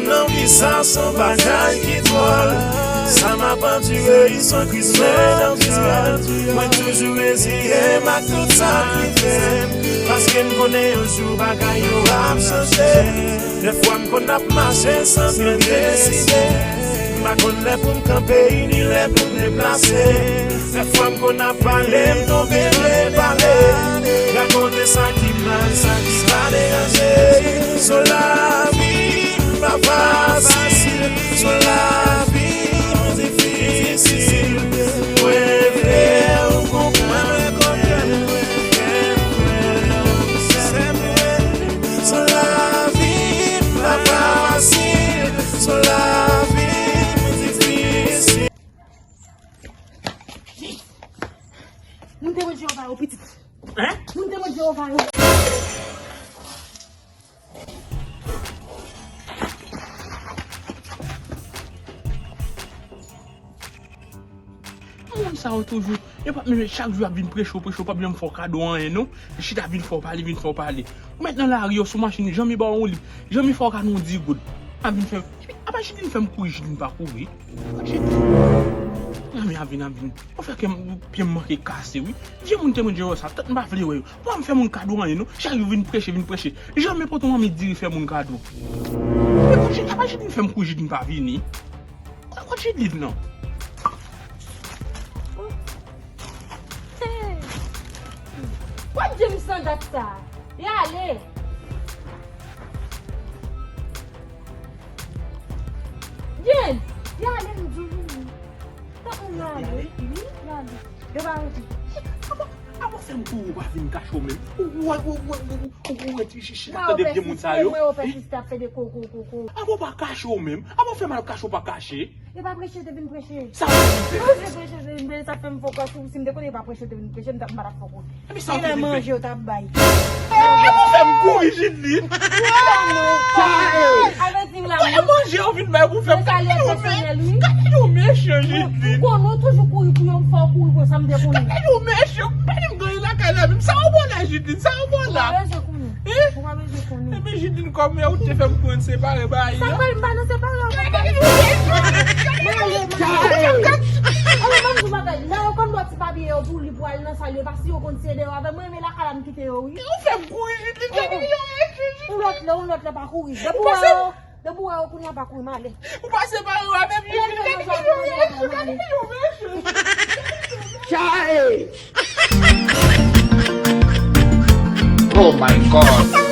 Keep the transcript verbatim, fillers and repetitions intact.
Nan vi sa se yon bagay ki dwòl. Sa m ap andire, i se yon kriz mwen nan kè. Mwen toujou reziye m ak tout sa k rive m, paske m konnen yon jou bagay yo ap chanje. Dèfwa m konn ap mache san byen deside. M pa konn lè pou m kanpe, ni lè pou m deplase. Dèfwa m konn ap pale, m tonbe nan pale. Rakonte sa ki mal, sa ki pa deranje. Sou lavi m pa fasil, sou lavi m difisil. Mwen vle w konprann kote m vle w sèmwe. Sou lavi m pa fasil, sou lavi m difisil. Moun te manje yo pa yo pitit. Hein? Moun te manje yo pa yo. Moun sa yo toujou, yo pa menm chak jou y ap vin preche w, preche w, pa byen fè w kado anyen non. Chita vin fè w pale, vin fè w pale. Ou mèt nan lari yo sou machin, janm ba w yon lib, janm fè w kado yon dis goud. A vin fè, apa Jidlin fè m kouri, Jidlin pa kouri. Jidlin. Anmè a vin, a vin. Ou fè kè m, pye m manke kase wi. Vye moun te mwen di yo sa, tout m pa vle wè yo. Ou pa m fè moun kado anyen non. Chak jou vin preche, vin preche. Janm pote yon anmi diri fè moun kado. Men pou Jidlin, apa Jidlin fè m kouri, Jidlin pa vini. Kot, kot Jidlin nan? Hey. What James nan dat sa? Y ale. James, y ale m di w. Tank moun ale, wi, y ale. Yo pa rete. Apa, apa fè m kouri ou pa vin kache w menm? Ou, ou, ou, ou, ou, ou, ou rete chita tande vye moun sa yo? Mwen yo pèsiste ap fè de ko, ko, ko, ko. Apa w pa kache w menm? Apa w fè m al kache w pa kache? Yo pa preche, yo te vin preche. Sa w te vin fè? Yo te preche, yo te vin preche, sa fè m fè w kwè si, si m te konnen yo pa preche, yo te vin preche, m t ap, m pa t ap fè w konnen. Epi sa w te vin fè? Manje yo t ap bay. Apa w fè m kouri, Jidlin? Avèti w la. Mwen manje yo vin bay pou fè m. Gade yon mechan, Jidlin. Ou konnen w toujou kouri pou yo, m fè w kouri pou sa m te konnen. Gade yon mechan, m pa menm gen anyen lakay la menm. Sa w pran la, Jidlin? Sa w pran la? Ou pa bezwen konnen. Hein? Ou pa bezwen konnen. Epi Jidlin, kòm ou te fè m konn separe bagay yo. Sa k fè m pa nan separe yo? Gade yon mechan. Mwen ale, mwen ale. Alò, ban m di w bagay. Lè yo konn bò ti papye yo pou li pou al nan sal yo, pa si yo konn se de yo avè mwen, men lakay la m kite yo, wi. Ou fè m kouri, Jidlin, gade yon mechan, Jidlin. Yon lòt lè, yon lòt lè pa kouri. Depi w wè yo, depi w wè yo kounye a pa kouri, m ale. Ou pa separe yo avè m, Jidlin, gade yon mechan, gade yon mechan. Chae! Oh my God!